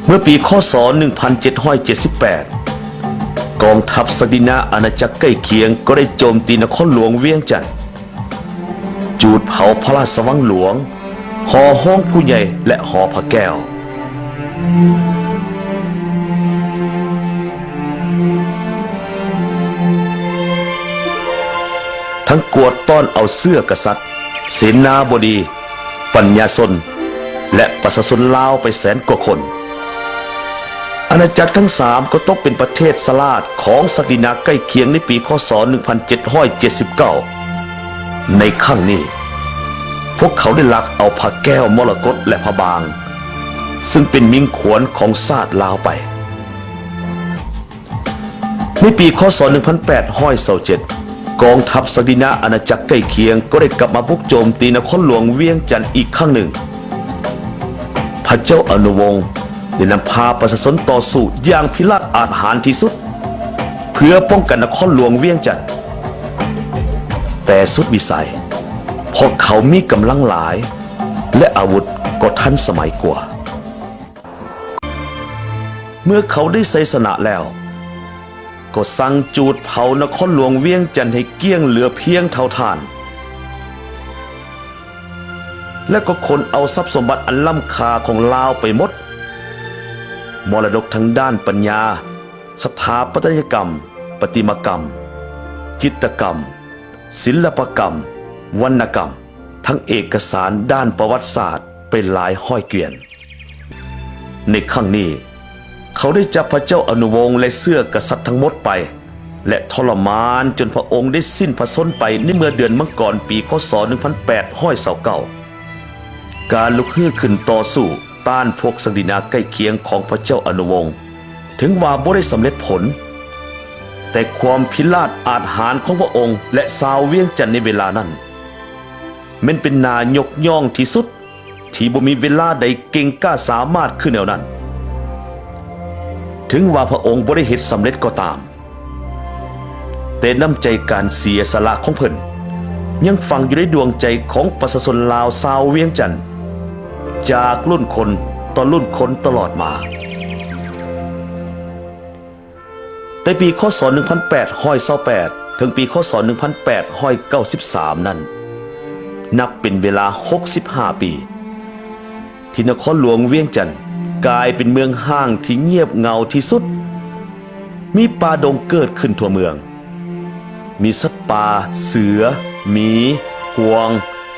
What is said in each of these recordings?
ເມື່ອປີ ຄ.ສ. ໜຶ່ງພັນເຈັດຮ້ອຍເຈັດສິບແປດ ກອງທັບສັກດິນາອານາຈັກໃກ້ຄຽງກໍໄດ້ໂຈມຕີນະຄອນຫຼວງວຽງຈັນ, ຈູດເຜົາພະລາຊະວັງຫຼວງ, ຫໍໂຮງຜູ້ໃຫຍ່ ແລະ ຫໍພະແກ້ວ. ທັງກວາດຕ້ອນເອົາເຊື້ອກະສັດ, ເສນາບໍດີ, ປັນຍາຊົນ ແລະ ປະຊາຊົນລາວໄປແສນກວ່າຄົນ. ອານາຈັກທັງສາມກໍຕົກເປັນປະເທດສະຫຼາດຂອງສັກດິນາໃກ້ຄຽງໃນປີ ຄ.ສ. ໜຶ່ງພັນເຈັດຮ້ອຍເຈັດສິບເກົ້າ. ໃນຄັ້ງນີ້, ພວກເຂົາໄດ້ລັກເອົາພະແກ້ວມໍລະກົດ ແລະ ພະບາງ, ຊຶ່ງເປັນມິ່ງຂວັນຂອງຊາດລາວໄປ. ໃນປີ ຄ.ສ. ໜຶ່ງພັນແປດຮ້ອຍຊາວເຈັດ ກອງທັບສັກດິນາອານາຈັກໃກ້ຄຽງກໍໄດ້ກັບມາບຸກໂຈມຕີນະຄອນຫຼວງວຽງຈັນອີກຄັ້ງໜຶ່ງ. ພະເຈົ້າອະນຸວົງໄດ້ນຳພາປະຊາຊົນຕໍ່ສູ້ຢ່າງພິລາດອາດຫານທີ່ສຸດ ເພື່ອປ້ອງກັນນະຄອນຫຼວງວຽງຈັນ, ແຕ່ສຸດວິໄສ ເພາະເຂົາມີກຳລັງຫຼາຍ ແລະ ອາວຸດກໍທັນສະໄໝກວ່າ. ເມື່ອເຂົາໄດ້ໄຊຊະນະແລ້ວ, ກໍສັ່ງຈູດເຜົານະຄອນຫຼວງວຽງຈັນໃຫ້ກ້ຽງເຫຼືອພຽງເທົ່າຖ່ານ, ແລະ ກໍຂົນເອົາຊັບສົມບັດອັນລ້ຳຄ່າຂອງລາວໄປໝົດ, ມໍລະດົກທາງດ້ານປັນຍາ, ສະຖາປັດຕະຍະກຳ, ປະຕິມາກຳ, ຈິດຕະກຳ, ສິນລະປະກຳ, ວັນນະກຳ, ທັງເອກະສານດ້ານປະຫວັດສາດໄປຫຼາຍຮ້ອຍກວຽນ. ໃນຄັ້ງນີ້, ເຂົາໄດ້ຈັບພະເຈົ້າອະນຸວົງ ແລະ ເຊື້ອກະສັດທັງໝົດໄປ ແລະ ທໍລະມານຈົນພະອົງໄດ້ສິ້ນພະຊົນໄປໃນເມື່ອເດືອນມັງກອນ ປີ ຄ.ສ. ໜຶ່ງພັນແປດຮ້ອຍຊາວເກົ້າ. ການລຸກຮືຂຶ້ນຕໍ່ສູ້ຕ້ານພວກສັກດິນາໃກ້ຄຽງຂອງພະເຈົ້າອະນຸວົງ ເຖິງວ່າບໍ່ໄດ້ສຳເລັດຜົນ, ແຕ່ຄວາມພິລາດອາດຫານຂອງພະອົງ ແລະ ຊາວວຽງຈັນໃນເວລານັ້ນ ແມ່ນເປັນໜ້າຍົກຍ້ອງທີ່ສຸດ ທີ່ບໍ່ມີເວລາໃດເກັ່ງກ້າສາມາດຄືແນວນັ້ນ. ເຖິງວ່າພະອົງບໍ່ໄດ້ເຮັດສຳເລັດກໍຕາມ, ແຕ່ນ້ຳໃຈການເສຍສະຫຼະຂອງເພິ່ນ ຍັງຝັງຢູ່ໃນດວງໃຈຂອງປະຊາຊົນລາວຊາວວຽງຈັນ ຈາກລຸ້ນຄົນຕໍ່ລຸ້ນຄົນຕະຫຼອດມາ. ແຕ່ປີ ຄ.ສ. ໜຶ່ງພັນແປດຮ້ອຍຊາວແປດ ເຖິງປີ ຄ.ສ. ໜຶ່ງພັນແປດຮ້ອຍເກົ້າສິບສາມ ນັ້ນ ນັບເປັນເວລາຫົກສິບຫ້າປີ ທີ່ນະຄອນຫຼວງວຽງຈັນກາຍເປັນເມືອງຮ້າງທີ່ງຽບເຫງົາທີ່ສຸດ. ມີປ່າດົງເກີດຂຶ້ນທົ່ວເມືອງ, ມີສັດປ່າ, ເສືອ, ໝີ, ກວາງ,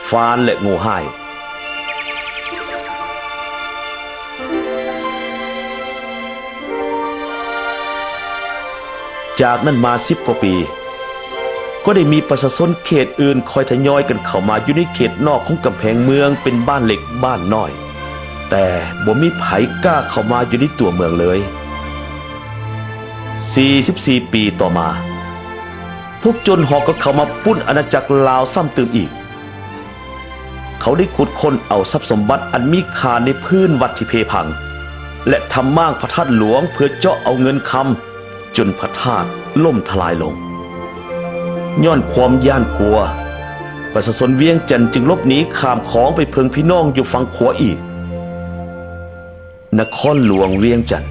ຟານ ແລະ ງູຮ້າຍ. ຈາກນັ້ນມາສິບກວ່າປີ, ກໍໄດ້ມີປະຊາຊົນເຂດອື່ນຄ່ອຍທະຍອຍກັນເຂົ້າມາຢູ່ໃນເຂດນອກຂອງກຳແພງເມືອງເປັນບ້ານເລັກບ້ານນ້ອຍ, ແຕ່ບໍ່ມີໃຜກ້າເຂົ້າມາຢູ່ໃນຕົວເມືອງເລີຍ. ສີ່ສິບສີ່ປີຕໍ່ມາ, ພວກໂຈນຫອກກໍເຂົ້າມາປຸ້ນອານາຈັກລາວຊ້ຳຕື່ມອີກ. ເຂົາໄດ້ຂຸດຄົ້ນເອົາຊັບສົມບັດອັນມີຄ່າໃນພື້ນວັດທີ່ເພພັງ ແລະ ທຳມ້າງພະທາດຫຼວງເພື່ອເຈາະເອົາເງິນຄຳ ຈົນພະທາດລົ້ມທະລາຍລົງ. ຍ້ອນຄວາມຢ້ານກົວ, ປະຊາຊົນວຽງຈັນຈຶ່ງຫຼົບໜີຂ້າມຂອງໄປເພິ່ງພີ່ນ້ອງຢູ່ຝັ່ງຂວາອີກ. ນະຄອນຫຼວງວຽງຈັນ,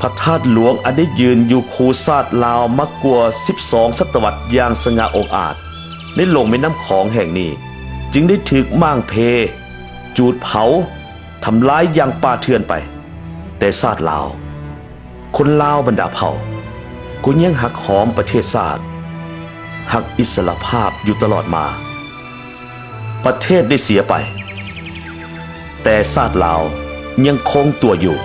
ພະທາດຫຼວງອັນໄດ້ຢືນຢູ່ຄູ່ຊາດລາວມາກວ່າສິບສອງສັດຕະວັດຢ່າງສະຫງ່າອົງອາດໃນລົງແມ່ນ້ຳຂອງແຫ່ງນີ້ ຈຶ່ງໄດ້ຖືກມ້າງເພ, ຈູດເຜົາ, ທຳລາຍຢ່າງປ່າເຖື່ອນໄປ. ແຕ່ຊາດລາວ, ຄົນລາວບັນດາເຜົ່າ ກໍຍັງຮັກຫອມປະເທດຊາດ, ຮັກອິດສະຫຼະພາບຢູ່ຕະຫຼອດມາ. ປະເທດໄດ້ເສຍໄປ, ແຕ່ຊາດລາວຍັງຄົງຕົວຢູ່.